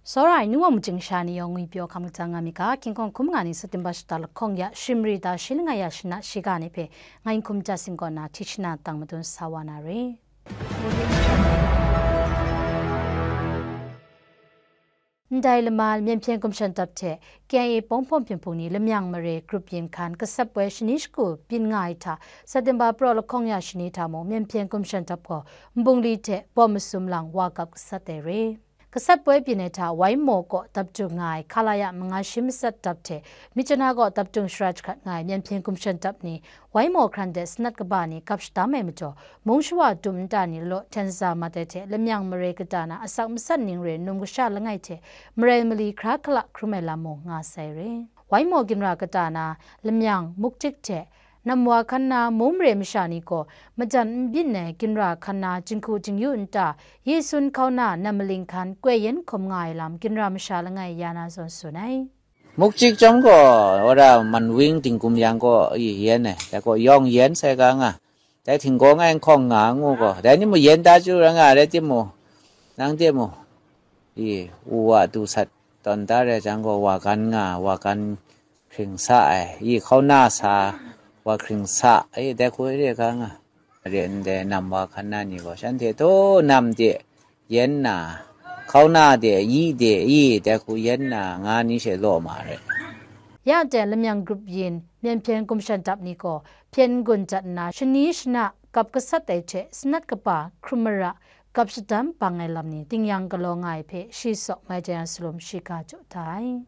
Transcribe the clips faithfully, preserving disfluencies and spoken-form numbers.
Tsawra ai nu wa majing sha ni yawng ngwi pyaw hkam kajang nga mi ga, hkying hkawng hkum nga ni September shata lahkawng ya, shimri ta shi langai ya shana shiga ni hpe, ngai n hkum ja sing kaw na, Tishna tang madun sa wa na re. Ndai lama Myen Hpyen Gumshan Dap hte K I A Pawng Hpawng Hpyen Hpung ni Lamyang mare grup yin hkan gasat poi shani shagu byin nga ai hta, September praw lahkawng ya shani hta mung Myen Hpyen Gumshan Dap gaw nbungli hte bawm masum lang wa kap gasat ai re. Gasat poi byin ai hta, Waimaw kaw dap dung nga ai Khalaya manga shi matsat dap hte, Myitkyina kaw dap dung shara jahkrat nga ai Myen Hpyen Gumshan Dap ni, Waimaw hkran de sanat kaba ni gap shadam ai majaw, mung shawa dum nta ni law hten za mat ai hte, Lamyang mare kata na asak matsat ning re num kasha langai hte, marai mali hkra hkala hkrum ai lam mung nga sai re. Waimaw ginra kata na, Lamyang, Muktik hte, Namwa hkan na mung mare masha ni gaw, majan n byin ai ginra hkan na jinghku jingyu nta, Yesun hkauna nam maling hkan koi yen hkawm nga ai lam ginra masha langai ya na zawn tsun ai. Muktik chyawm gaw, wora manwing dinggum yang gaw, i, yen ai, dai gaw yawng yen sai ga nga, dai htinggaw ngai n hkawng nga ngu gaw, dai ni mung yen da chyu ra nga, rai timung, nang timung, i, u wa du sat tawn da rai jang gaw, wa gan nga, wa gan hkring sa ai, i, hkauna sa, wa hkring sa, i, dai hku re ga nga, re ndai nam wa hkan na ni gaw, shanhte htaw nam de yen na, hkauna de, yi de, i, dai hku yen na, nga ni she law ma re. Ya ten Lamyang grup yin, Myen Hpyen Gumshan Dap ni gaw, hpyen n-gun dat nna, shani shana gap gasat ai hte, sanat kaba, hkrum mara, gap shadam bang ai lam ni, tingnyang galaw nga ai hpe, shi sawk mai jang salum shiga jaw da ai.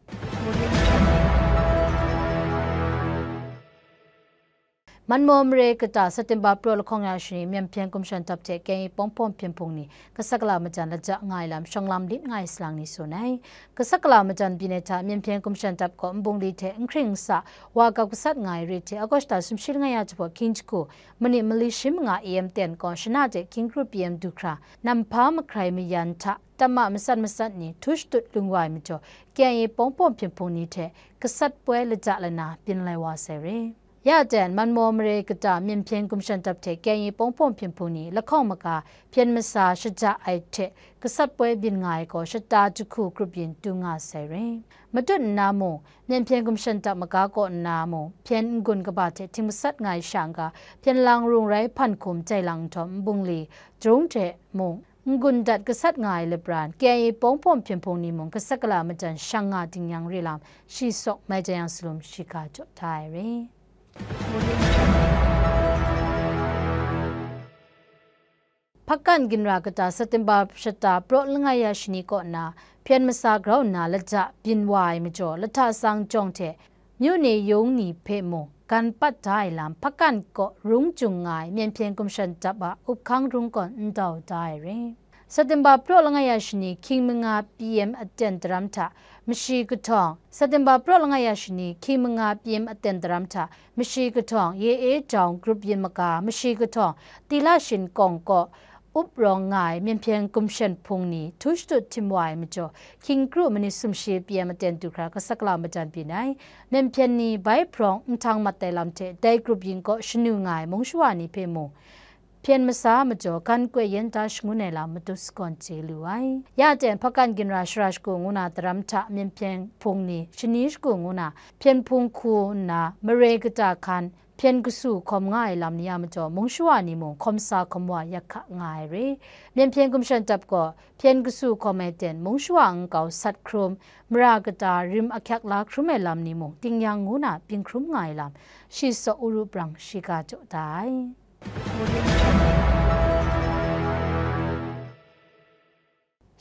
Manmaw mare kata September praw lahkawng ya shani Myen Hpyen Gumshan Dap hte K I A Pawng Hpawng Hpyen Hpung ni gasat gala majan laja nga ai lam shawng lam lit nga ai salang ni tsun ai. Gasat gala majan byin ai hta Myen Hpyen Gumshan Dap gaw nbungli hte n hkring n sa wa gap gasat nga ai re hte, August sumshi langai ya jahpawt hkying jahku, manit mali shi manga A M ten kaw shana de hkying kru P M du hkra, nam hpa mahkrai mayan hta, tama matsat matsat ni htu shatut lung wa ai majaw, K I A Pawng Hpawng Hpyen Hpung ni hte gasat poi laja lana byin lai wa sai re. Ya ten, Manmaw mare kata Myen Hpyen Gumshan Dap hte K I A Pawng Hpawng Hpyen Hpung ni lahkawng maga hpyen masa shaja ai hte gasat poi byin nga ai gaw, shata jahku grup yin du nga sai re. Matut nna mung, Myen Hpyen Gumshan Dap maga kaw nna mung, hpyen n-gun kaba hte hting masat nga ai sha n-ga, hpyen lang rung rai hpan hkum jai lang nhtawm nbungli, jahtung hte mung, n-gun dat gasat nga ai lapran, K I A Pawng Hpawng Hpyen Hpung ni mung gasat gala majan shang nga dingnyang re lam, shi sawk mai jang salum shiga jaw da ai re. Hpakan ginra kata September shata praw langai ya shani kaw na, hpyen masa grau nna laja byin wa ai majaw, lahta sang jawng hte, myu ni yung ni hpe mung gan pat da ai lam, Hpakan kaw rung jung nga ai Myen Hpyen Gumshan Dap a up hkang rung gawn n dau da ai re. September praw langai ya shani hkying manga P M aten daram hta, mashi kahtawng, September praw langai ya shani hkying manga P M aten daram hta, mashi kahtawng, Ye E Jawng grup yin maga, mashi kahtawng, Tila Shin Kawng kaw, up rawng nga ai Myen Hpyen Gumshan Hpung ni htu shatut htim wa ai majaw, hkying kru manit sumshi P M aten du hkra gasat gala majan byin ai. Myen Hpyen ni bai hprawng nhtang mat ai lam hte, dai grup yin kaw shanu nga ai mung shawa ni hpe mung, hpyen masa majaw, gan koi yen da shangun ai lam matut sagawn chye lu ai. Ya ten, Hpakan ginra shara shagu ngu na daram hta Myen Hpyen Hpung ni shani shagu ngu na hpyen hpung hku nna, mare kata hkan, hpyen kasu hkawm nga ai lam ni a majaw, mung shawa ni mung hkawm sa hkawm wa yak hka nga ai re. Myen Hpyen Gumshan Dap gaw, hpyen kasu hkawm ai ten, mung shawa nkau sat hkrum, mara kata rim ahkyak la hkrum ai lam ni mung, tingnyang ngu na byin hkrum nga ai lam, shi sawk uru brang shiga jaw da ai.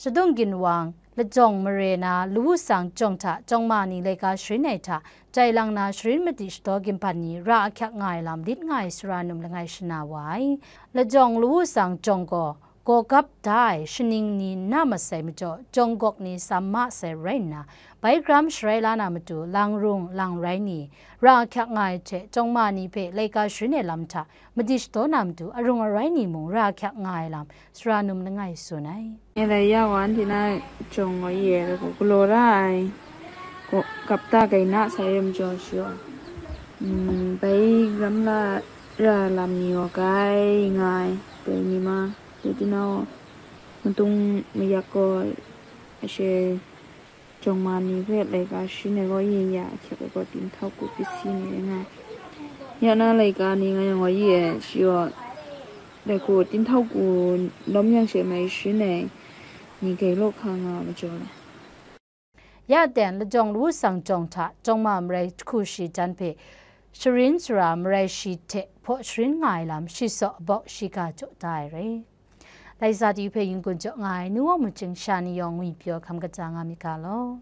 Shadung ginwang, lajawng mare na, lawu sang jawng hta, jawng ma ni laika sharin ai hta, jai lang na sharin madi shadaw ginhpan ni ra ahkyak nga ai lam lit nga ai sara num langai shana wa ai. Lajawng lawu sang jawng gaw, gaw gap da ai shaning ni na mat sai majaw, jawng gawk ni sam ma sai rai nna, bai gram sharai la na matu, lang rung, lang rai ni, ra ahkyak nga ai hte, jawng ma ni hpe laika sharin ai lam hta, madi shadaw na matu, arung arai ni mung ra ahkyak nga ai lam, sara num langai tsun ai. Ngai lai ya wa, anhte na jawng gaw ye ai, galaw ra ai, gaw gap da gai na sai majaw shaw, mm, bai gram la ra lam ni gaw gai nga ai, dai ni ma, dai tinau, matung mayak gaw, ashe, Jawng ma ni hpe laika sharin ai gaw ye ya ahkyep ai gaw, tinhtau ku pyi si ni rai nga ai. Ya na laika ni nga yang gaw ye ai, shi gaw, dai hku tinhtau ku lawm yang she mai sharin ai ni gai law hka nga ai majaw le. Ya ten lajawng lawu tsang jawng hta jawng ma marai jahku shi jan hpe sharin sara marai shi hte hpaw sharin nga ai lam shi saw abawk shi ga jaw da ai rai. Laisa ti hpe yin kun jaw nga ai nu wa mu chying sha ni yawng ngwi pyaw hkam kata nga myit ga law.